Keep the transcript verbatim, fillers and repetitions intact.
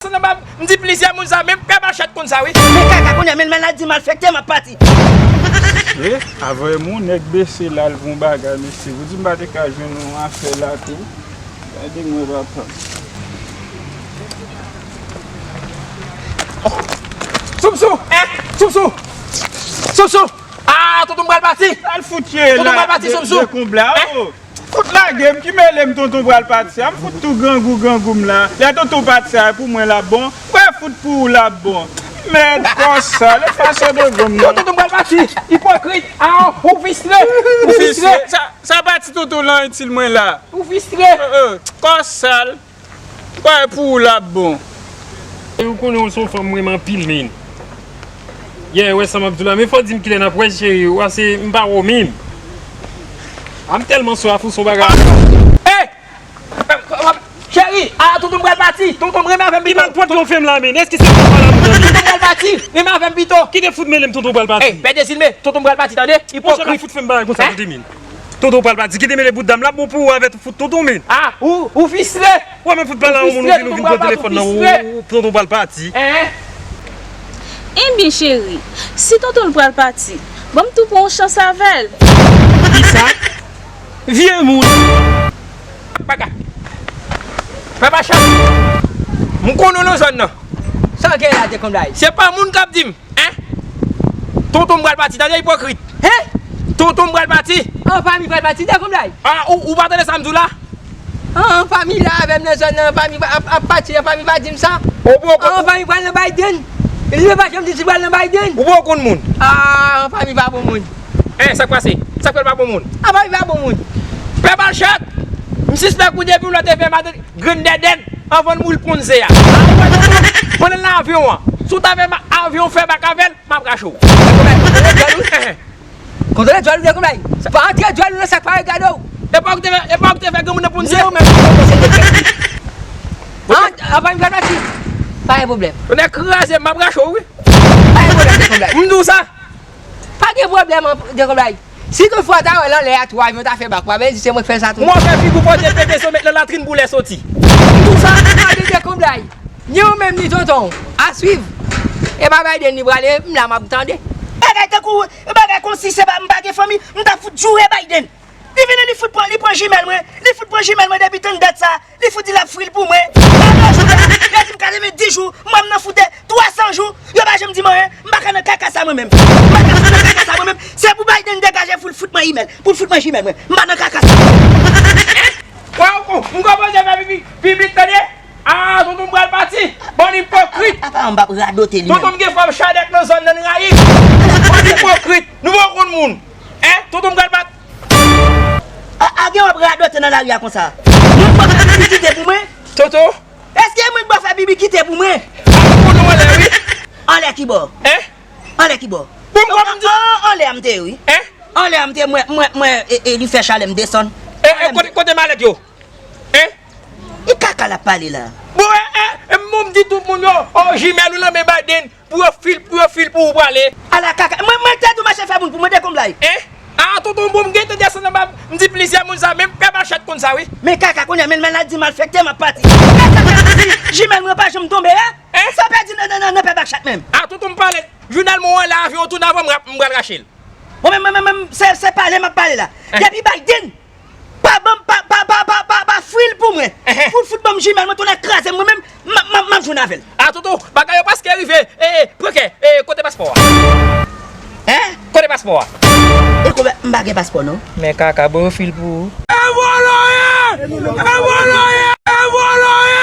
Sa nan ba m di plizyè moun sa, menm pè Bachat konn sa, wi. Men kaka, kounye a, men l maladi, malfekte, m ap pati. E, avè moun, nèg bese la, l pou yon bagay, mesye. Ou di m pa te ka jwenn yon afè la tou. Gade mwen, papa. Soupsou! Soupsou! Soupsou! Ah, tonton m pral pati! Sa l fout ye la? Tonton m pral pati, Soupsou! Dekonb la, oh! Fout lage m, ki mele m tonton pral pati a? M fout tou grangou, grangou m la. Lè tonton pati a, e pou mwen l ap bon. Kwè fout pou ou l ap bon. Mèd kò sal, e fason de granm nan. Tonton m pral pati! Ipokrit! Ah, ou fistre! Ou fistre! Sa, sa pati tonton lan itil mwen la. Ou fistre! Eh, eh, kò sal. Kwè pou ou l ap bon. E ou konnen ou se yon fanm m renmen anpil, men. Yeah, wè sa m ap di w la, men fò w di m kilè n ap wè, cheri, ou wè se m pa wè w menm. A m tèlman swaf ou, se yon bagay. Hey! Cheri, ah, tonton m pral pati. Tonton m renmen avè m pito. Ki mal pwòpte w fè m la, men? Èske se papa la pou tande? Tonton m pral pati. Renmen avè m pito. Kite fout mele m, tonton pral pati. Hey, pè Dezilme, tonton m pral pati, tande? Ipokrit. Fout fè m bagay konsa, tande, men. Tonton pral pati. Kite mele bout dam la, bon pou ou avè tou fout tonton, men. Ah, ou, ou fistre. Wè, men fout pale a yon moun, ou vin, ou vin pran telefòn nan, ou, ou, tonton pral pati. Hein? Ebyen, cheri, si tonton l pral pati, ban m tou pran yon chans avè l. Kisa? Vye moun! Paka. Papa Chat, m konnen w nan zòn nan. Sa w gen la, Dekonblay? Se pa moun k ap di m. Hein? Tonton m pral pati, tande ipokrit. Hein? Tonton m pral pati. An fanmi pral pati, Dekonblay. Ah, ou, ou pa tande sa m di w la? An, an fanmi la avè m nan zòn nan, an fanmi ap, ap pati, an fanmi pa di m sa. Ou poko. An fanmi pral nan Biden. Li pa janm di li pral nan Biden. Ou poko konn moun. Ah, an fanmi pa bon moun. Hein, sa k pase? Sa k fè l pa bon moun? An fanmi pa bon moun. Pè Bachat, m sispèk ou depi w lè te fè madanm grenn dèdèn anvan l mouri l ponn ze a. Pandan l nan avyon an, si w ta fè ma-, avyon fè bak avè l, m ap rache w. Kontwole djòl ou, Dekonblay. Pa antre djòl ou nan sa k pa regade w. E pa ou ki te fè, e pa ou ki te fè granmoun nan ponn ze. Non, men, non, non, se Dekonblay. An, an pa m gade si. Pa gen pwoblèm. Ou nèg kraze, m ap rache w, wi. Pa gen pwoblèm, Dekonblay. M di w sa. Pa gen pwoblèm, Dekonblay. Si toutfwa ta wè l anlè a tou, avyon ta fè bak, pa vle di se mwen k fè sa tou. Mwen fè figi w pote pete sou met nan latrin pou lè soti. M di w sa. Gade Dekonblay. Ni ou menm ni tonton w. A swiv. E pa Biden li prale, m la m ap tande. Bagay tankou, bagay konsi se pa, m pa gen fanmi, m ta fout joure Biden. Li vini, li fout pran, li pran jimèl mwen, li fout pran jimèl mwen depi tann dat sa. Li fout di l ap fril pou mwen. Pandan jou la, yo di m katrevenndis jou, mwen m nan foutè twa san jou, yo pa janm di m anyen. M pa ka nan kaka sa mwen menm. M pa ka nan kaka sa mwen menm. Se pou Biden degaje pou l fout mwen jimèl, pou l fout mwen jimèl mwen. M pa nan kaka sa. Waw, m kòmanse fè pipi piblik, tande. Ah, tonton m pral pati. Bann ipokrit. Apa m p ap radote li menm. Tonton m gen fanm chadèk nan zòn nan, li rayi. Bann ipokrit. Nou poko konn moun. Hein? Tonton m pral pati. A, a gen w ap radote nan lari a konsa. Mwen k bò fè pipi kite pou mwen? Tonton. Èske mwen k bò fè pipi kite pou mwen? A, ou konnen w anlè, wi. Anlè ki bò? Hein? Anlè ki bò? Bon, m kòm di. An, anlè a m te ye, wi. Hein? Anlè a m te, mwen, mwen, mwen, e, e, li fè chalè m desann. E, e, kote, kote malèt yo? Hein? E kaka l ap pale la. Bon, e, e, e, bon, m di tout moun yo, oh, jimèl ou nan men Biden. Pou yo fil, pou yo fil pou ou prale. Ala kaka. Mwen, mwen te di w mache fè moun pou mwen, Dekonblay. Hein? Ah, tonton, bon, m gentan desann anba, m di plizyè moun sa, menm pè Bachat konn sa, wi. Men kaka, kounye a, men maladi malfektè, m ap pati. E sa k fè m di jimèl mwen pa janm tonbe a? Hein? Sa pèdi nan, nan, nan, nan pè Bachat menm. Ah, tonton, m pale. Jounèl mwen anlè avyon, tounen avè m, m pral rache l. Bon, men, men, men, men, se, se pale m ap pale la. Hein? Depi Biden, pa ban m, pa, pa, pa, pa, pa, pa fril pou mwen. Hein? Pou l fout ban m jimèl mwen, tounen kraze m, mwen menm, m, m, m ap jwenn avè l. Ah, tonton, bagay yo prèske rive. E, e, pran kè, e, kote paspò a? Hein? Kote paspò a? E kote, m pa gen paspò, non. Men kaka, bon, yo fil pou ou. E vòlò ye! E vòlò ye! E vòlò ye!